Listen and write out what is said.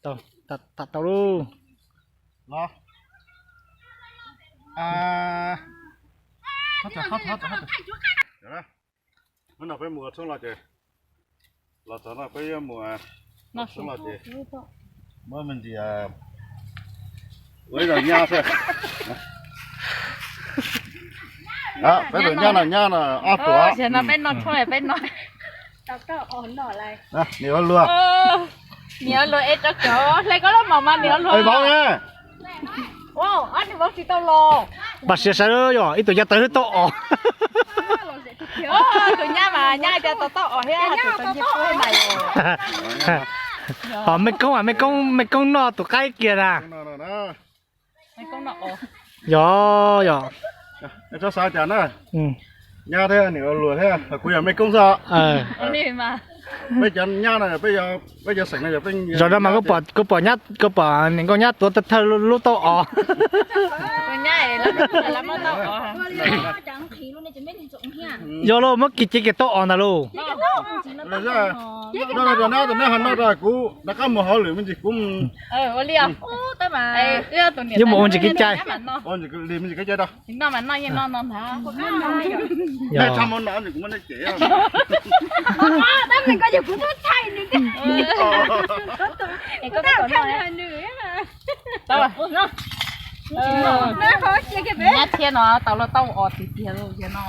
Tau, tau lauj. Los. Hnub no peb mus ua tshoob los ces, los txog no peb yuav mus ua tshoob los ces muab me ntsis ua ib los nyab xwb. Peb tus nyab no nyab no ob tuam. Nim ua luag. Nim ua luag es rau cov hle koj lub mom mas nim ua luag. Vauv na. Ob niag vauv tsis tau los. Npaj siab saib yog ib tug nyab tawv tau ob. Tus nyab mas nyab cas tau tau ob thiab tus tau nce puab na. Ho Mej Koob, Mej Koob, Mej Koob noj tus qaib kiag na. Yog, yog. Txhob xav cas na. Nyab thiab nim ua luag thiab kuv yog Mej Koob xwb. Peb cov nyab no, peb cov xeem no yog peb. Zaum no mas kuv pom, kuv pom niam nkauj nyab tuav thawj lub taub os. Yog lauj, muab kis cev kiag taub os ntag lauj. Noj rau neb, neb ho noj rau kuv, rov qab mus hauj lwm me ntsis kuv. Yuav mus ua ntsis kev cai. Ua ntsis li me ntsis kev cai rau. Nyab thiab no tau los tau os tiag tiag li no.